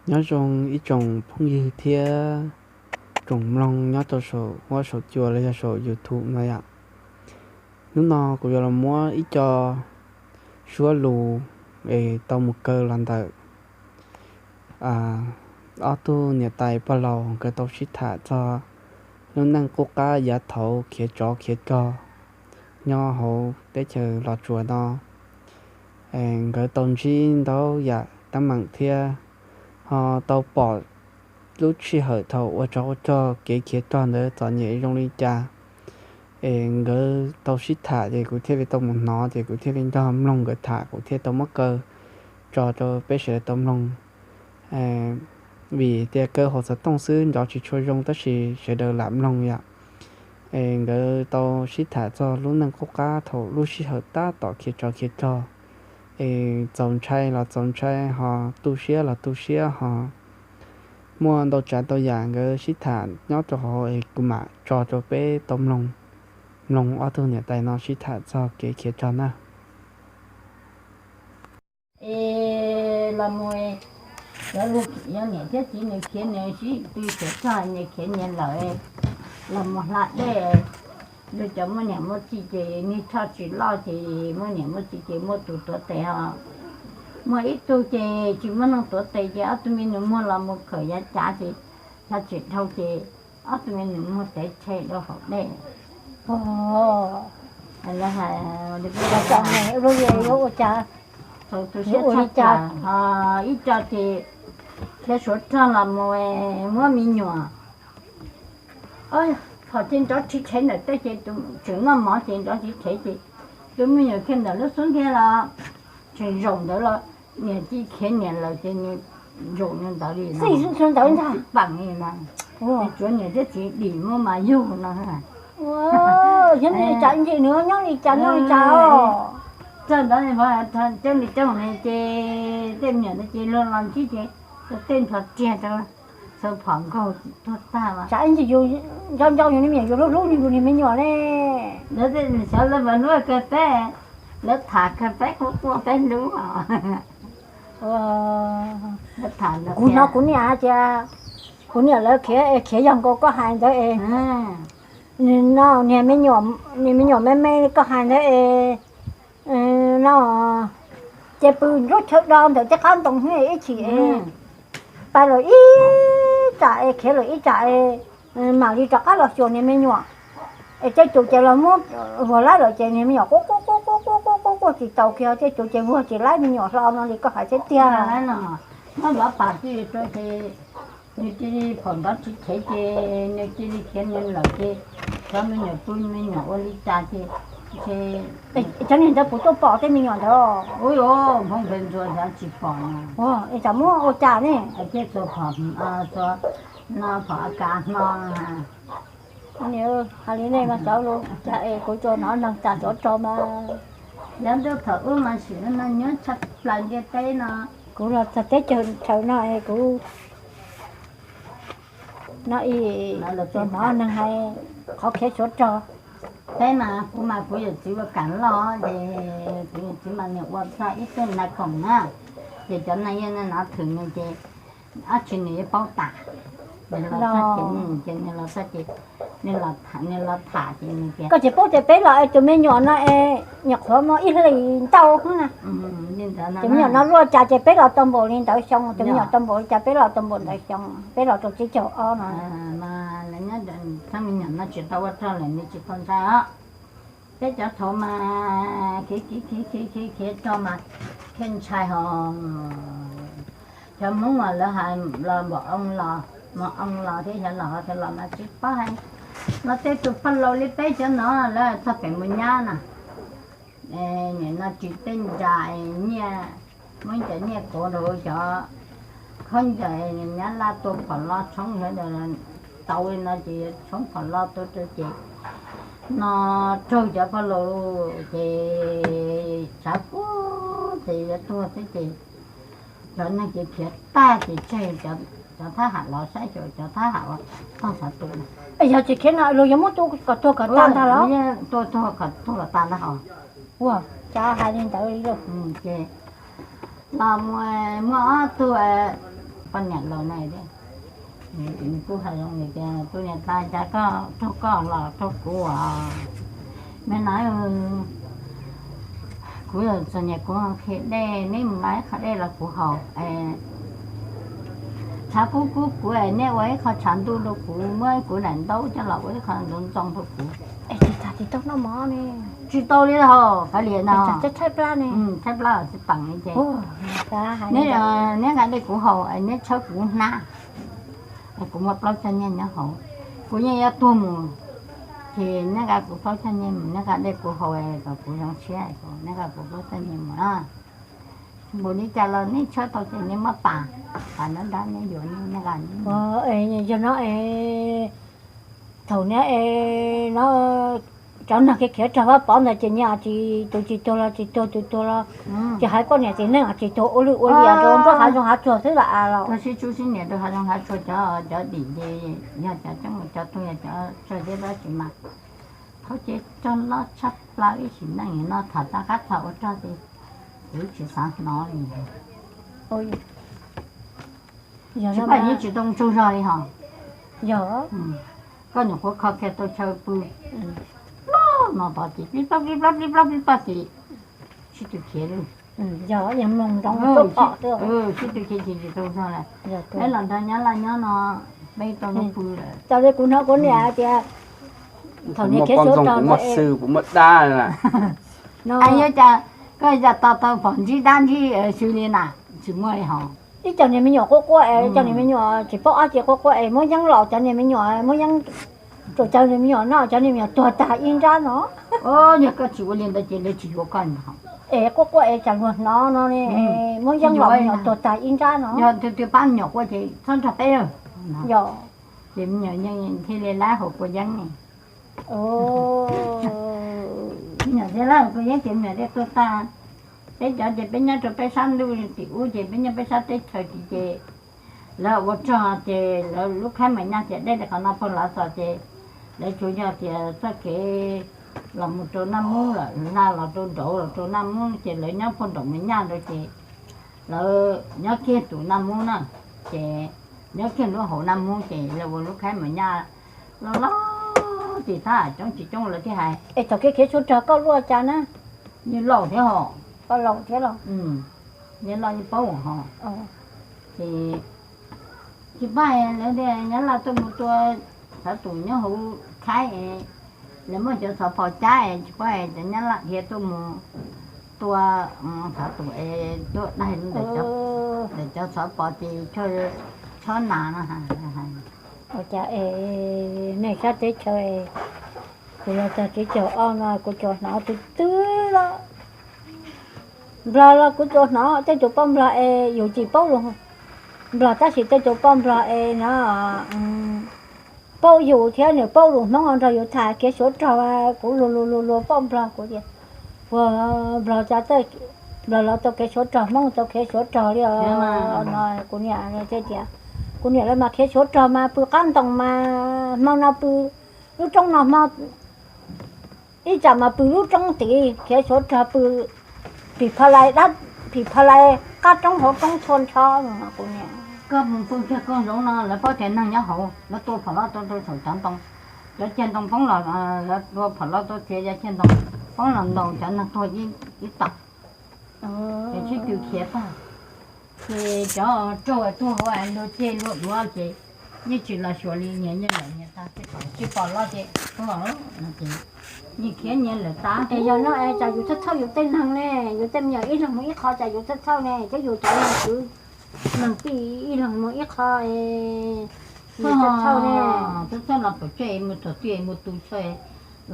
Nyob zoo ib tsoom phooj ywg thiab tsoom mloog nyob rau saum huab saum cua los yog saum YouTube no yom. Hnub no kuv yuav los muab ib co suab lus es tau mus kaw los ntawm ob tug niam tais pog laus nkawd tau sib tham txog lub neej qub qab yav thaud khiav tsov khiav rog nyob hauv teb chaws Los Tsuas no. Nkawd tau ntsib ntau yam teeb meem thiab ho tau pom lub sij hawm thaum ua tsov ua rog kev khiav rog ntawd txom nyem zoo li cas. Es nkawd tau sib tham ces kuv thiaj li tau mus hnov ces kuv thiaj li nrog mloog nkawd tham, kuv thiaj tau muab kaw tso rau peb sawv daws tau mloog. Vim tias kaw hauv xov tooj xwb nrov tsis tshua zoo tab sis sawv daws lam mloog yom. Es nkawd tau sib tham txog lub neej qub qab thaum lub sij hawm tab tom khiav tsov khiav rog, es txaus ntshai los txaus ntshai ho tu siab los tu siab ho muaj ntau tsav ntau yam nkawd sib tham nyob rau hauv es kuv mam tso rau peb tau mloog, mloog ob tug niam tais no sib tham txog kev khiav rog na. Es los mus, cov niam thiab txiv nws khiav nws sib tw khiav txog nws khiav nyias lawm, los mus hla dej, lawv cov muaj niam muaj txiv ces niag Tshaj tsis loj ces muaj niam muaj txiv ces muaj tus tuav tes os. Muaj ib tug ces tsis muaj neeg tuav tes ces ob tug me nus muag los mus khawm yav cav ces Tshaj tsis dhau ces ob tug me nus muag tev tshe rau hauv dej. Ib co ces khiav suav rog los mus muab me nyuam, phom ces nrov rhi rhev ntawm tej ces tseem noj mov ces nrov rhi rhev ces tus me nyuam khiav ntawm lub xub ntiag los tseem zaum ntawd los niam cia khiav niam lawm ces nws zaum nws ntawd li no, tsis pam li no, tsuav niam thiab txiv dim muab mas yug no. Yog li cas ntshe nws nyob li cas nyob li cas os. Txawj ntawd coj li coj li ces tej me nyuam ntawd ces luag los ntsib ces tej nrho riag rau, txhawv phom nkaug tuag tag. Tsam ib ntsis yus nco nco yus niag me nyuam, yus hlub hlub yus niag me nyuam ne. Lawv xyov lawv mas hlub kawg peb, lawv tham kawg peb, quaj quaj peb hlub. Kuv hnov kuv niam hais tias, kuv niam lawv khiav, khiav yog nkaus koj hais ntawd es, no niag me nyuam, niag me nyuam me me koj hais ntawd es, no ces pw nruab chaw do ntawm tej qab ntoo ib chim es pais lawm ib tsam es khiav lawm ib tsam es mam li rov qab los xyuas niag me nyuam. Es tej tus ces los muab vuag laib lawm ces niag me nyuam quaj quaj quaj quaj quaj quaj quaj tsis taus kiag, tej tus ces vuag tsis laib me nyuam hlo no li koj hais thiab tiag. Muab lov pas tij rau ces nws cia li phom nrov tsis chev ces nws cia li khiav nws lawm ces cov me nyuam pw me nyuam ua li cas ces, cov niag ntawd puas tuaj pom tej me nyuam ntawd? Ub, hmoob npawg ntsuag ntawd tsis pom. Es tsam muab ua cas ne? Thiab txua phom, txua no phom a kav hno. Hais li nej mas xyov los cas es kuv tsuas hnov neeg tas xyov rog mas. Yav ntuj thaum ub mas sim no nyob tshaj plaws ntiaj teb no. Kuv los txog teb chaws no es kuv no ib tsuas hnov neeg hais qhov khiav suav rog. Peb mas kuv mas kuv yawm txiv ua kam loj ces kuv yawm txiv mas nws ua txog ib tug nais khoom na, ces cov neeg yeej nov thwm nws ces dab tsi nws yeej paub tas. Nws los txog ces, ces nws los txog ces nws los tham ces nws tias, koj tsis paub tias peb los es tus me nyuam no es nyuam qhuav muaj ib hlis ntau xwb na. Tus me nyuam no luaj cas ces peb los tau npaum li ntawd xyoo, tus me nyuam tau npaum li cas peb los tau npaum ntawd xyoo, peb los rau tsib caug ob no. Mas lawv nyob, me nyuam no tsis tau ua rog lawm nws tsis tau ntshai os. Peb cov thaum mas khiav khiav khiav khiav rog mas thiaj ntshai hos. Cov Hmoob uas lawv hais los npam oo los, mos oo los thiab xyov los ho tias los mas tsis paub hais. Los tej tus pog laus li peb cov no lawv txog pem mus nyab na, nim no ris tej ntsa nyiaj, muab cov nyiaj kauv rau cov khaub ncaws nyab laj tua phom lo tshoob sawv daws tau li no ces yuav tshoob phom lo tua rau ces no raug cov pog laus ces tshav kub ces yuav tuag xwb ces cov neeg ces khiav tag ces tseg cov thab ham los saib xyuas cov thab ham uas tog xav tu. Yog tsis khiav no luag yuav muab tua kom tuag kom tag ntag los? Tua tuag kom tuag kom tag ntag os. Ua cas hais li ntawd li lauj? Ces los muaj ob tug Poj niam laus na, kuj hais zoo tias, tus niam tais cas koj raug koj los raug kuv os? Me na, kuv txom nyem kuv qhia dej, neb mus la ib qho dej los kuv haus. Tshav kub kub kuv es neb ua ib qho tshav ntuj rau kuv, muab kuv daim ntaub coj los ua ib qho ntxoov ntxoo rau kuv. Tsis tau li hos, kav liam no. Tshaib plab xwb peem li ces. Neb nqa dej kuv haus, neb tshawb kuv hnab, kuv muaj plaub caug nyiaj nyob hauv, kuv yeej yuav tuag mus. Ces neb nqa kuv plaub caug nyiaj mus, neb nqa dej kuv haus kom kuv zoo siab, neb nqa kuv plaub caug nyiaj mus na. Npaum li cas los neb tshawb tau ces neb muab pas, pas nrab nrab neb yuav, neb nqa. Yog no es, thaum niaj es no cov neeg khiav khiav raug Vaj Pov ntawd ces nyias tsis, tus tsis tuag los tsis tuag, tus tuag los tsis hais poj niam txiv neej tsis tuag, ua lwj ua liam rau nruab hav zoov hav tsuag xwb los. Sib tsub sib nias rau hav zoov hav tsuag, cov, cov dim ces yog cov coob, cov tuag yog cov tsawg thiab tab sis mas thaum ces raug loj tshaj plaws ib sim neej no, tham tag qab tham ua rog ces kuv tsis xav hnov li. Tsis paj yeej tsis tau tsaug zog li hos. Yog, koj nyuam qhuav kho kiag tau chaw pw ploj no tod ces plib ploj plib ploj plib ploj plib ploj ces sib tw khiav lawm. Sib tw khiav ces tsis tau zog lawm. Peb los nrog nyab laj nyob no, peb tau noj pw lawm. Tau li kuv hnov kuv niam hais tias thaum niag khiav suav rog kuv muaj xwb, kuv muaj dab. Yog cas koj yam to tau pom ntsib dab ntsib xyw li na, tsis muaj li hos. Ib cov niag me nyuam quaj quaj es, cov niag me nyuam tsis paub dab tsi quaj quaj es muab yeeb los, cov niag me nyuam muab yeeb rau cov niag me nyuam noj, cov niag me nyuam tuag tag ib nrab no. Yog koj tsis ua li ntawd ces lawv tsis yuav koj ntag. Es quaj quaj es tsam luag hnov no ne, muab yeeb los me nyuam tuag tag ib nrab no. Yog tus twg pab me nyuam quaj ces txhob nrog peb. Yog, ces me nyuam yeej thiaj li lab hauv kua yeeb ne. Me nyuam thiaj lab hauv kua yeeb ces me nyuam thiaj tuag tag. Peb cov ces peb nyob rau peb sab ntuj tim ub ces peb nyob peb sab teb chaws tim ces lawv ua rog ces lawv lub khaib mos nyaj ces dej li qhov no puag los txog ces lawv tsuas yog tias txoj kev los mus rau Naj Mub lawm, hla los rau nraud los rau Naj Mub ces lawv nyob puag nraum mos nyaj nraud ces lawv nyob kiag tus Naj Mub na, ces nyob kiag lub hauv Naj Mub ces lawv ua lub khaib mos nyaj loj loj tim thab coob tsis coob lawv thiaj hais. Es thaum kev khiav suav rog koj luaj cas na? Yeej laus thiab hos. Yeej laus yeej paub hos. Ces tsis paj lawv tias nyab laj tuaj mus tua xov tus nyob hauv khaib es lawv muab cov xov pos cab es tsis paj cov nyab laj dhia tuaj mus tua xov tus es tuaj daig ntawm cov xov pos ces tshob nas no. Ua cas es nej sab teb chaws, kuv los txog tsib caug ob no kuv tsuas hnov twg twg los Nplog los kuv tsuas hnov tej tus poj Nplog es yus tsis paub lus Nplog tab sis tej tus poj Nplog es no paub yus thiab nws paub lus Hmoob nrog yus tham kev suav rog, kuv luag luag luag luag poj Nplog kuv tias, puag Nplog cas, Nplog los tau kev suav rog, Hmoob tau kev suav rog li os no. Kuv niam thiaj tias, kuv niam lawv mas kev suav rog mas pw qab ntoo mas hmo no pw lub roob no hmo ib tsam mas pw lub roob tid, khiav suav rog pw phim pha lai dab, phim pha lai qab roob hauv roob txhua nrho. Kuv niam, koj mus pw kiag koog zoov no lawv paub tias neeg nyob hauv, lawv tua phom loj tua rau saum cov ntoo, cov ceg ntoo poob los, lawv tua phom loj tua txiav cov ceg ntoo poob los ntaus cov neeg tuag ib tom. Ces sib tw khiav tag, ces cov raug tuag hauv luag ceg luag duav ces yeej tsis los xyuas li, nyias nyias lawm nyias tag, tsis pom los ces tuag no ces nyias khiav nyias lawm tag. Es yog no es tsam yus txhawj txhawj yus tej neeg ne, yus tej me nyuam ib leeg mus ib qho tsam yus txhawj txhawj ne, thiab yus cov neeg kwv neeg tij ib leeg mus ib qho es yus txhawj txhawj ne. Txhawj txhawj los pom tseg mus thaum twg mus tu tsawg,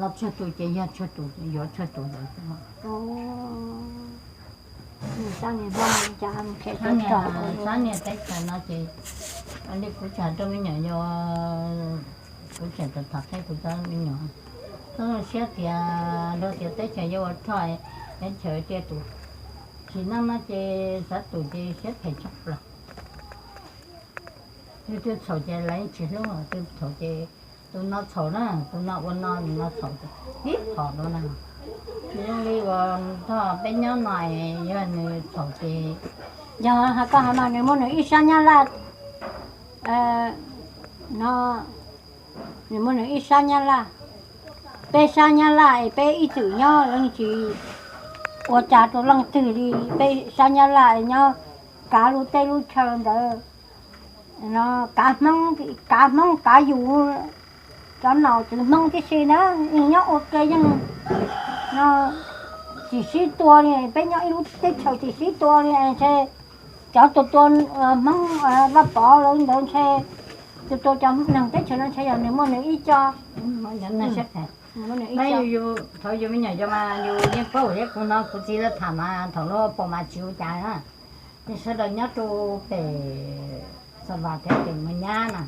los tsawg tus ces yog tsawg tus, yuav tsawg tus ntawd xwb. Sab niag teb chaws no ces li kuv tseem hais rau me nyuam, kuv tseem tham qhia kuv cov me nyuam, txhob zoo siab tias luag tias teb chaws yuav ua rog, teb chaws tiaj tus. Tsim neej no ces xav tus ces siab phem tshaj plaws. Tus twg txhaum ces lawv yeej tsis hlub, tus txhaum ces tus no txhaum na, tus no ua no, tus no txhaum ces tib phom rau na. Tsis zoo li uas tog peb nyob no, yog nws txhaum ces, yog hais koj hais mas nws muaj nws ib sab nyab laj no, nws muaj nws ib sab Nyab Laj. Peb sab Nyab Laj es peb ib txwm nyob leej tsis ua cas rau leej twg li. Peb sab Nyab Laj es nyob kav lub teb lub chaw ntawd, no, kav Hmoob, kav Hmoob kav yus, cov nom tswv Hmoob tib si na, nyob ua ke yeej, no, tsis sib tua li. Peb nyob ib lub teb chaws tsis sib tua li ntshe cov tua tua Hmoob Vaj Pov lawv ntawd ntshe, tua tua cov neeg teb chaws no ntshe yog nws muaj nws ib co. Thaum yus me nyuam yau mas yus yeej paub thiab, kuv hnov kuv txiv lawv tham mas thaum lub pom mas tsis ua cas na. Ces sawv daws nyob rau pem Xa Vas thiab pem Moos Nyab na,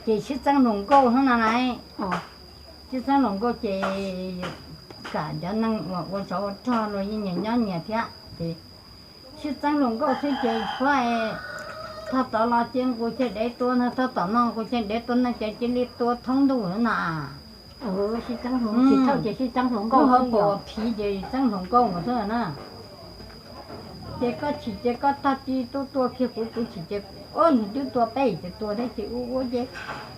ces sib txeeb hluas nkauj hnub no na. Sib txeeb hluas nkauj ces kam cov neeg uas ua tsov ua rog los yeej nyias nyob nyias thiab ces sib txeeb hluas nkauj xwb ces suav, thaj tod los ces nqus ceg dev tua no, thaj tom no nqus ceg dev tua no ces cia li tua thoob ntuj no. Sib txeeb hluas nkauj, tsis thawj ces sib txeeb hluas nkauj, ho pom phiv ces txeeb hluas nkauj mus xwb na. Ces koj chim ces koj tag ci tub tua kiag kuv, kuv chim ces, o, nws twb tua peb ces tua thiab ces ua ua ces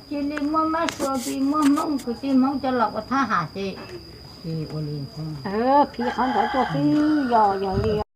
cia li muab mab sua ces muab Hmoob kwv tij Hmoob coj los ua thab ham ces, ces ua li. Phiv qhov ntawd tuaj xwb yog yog li.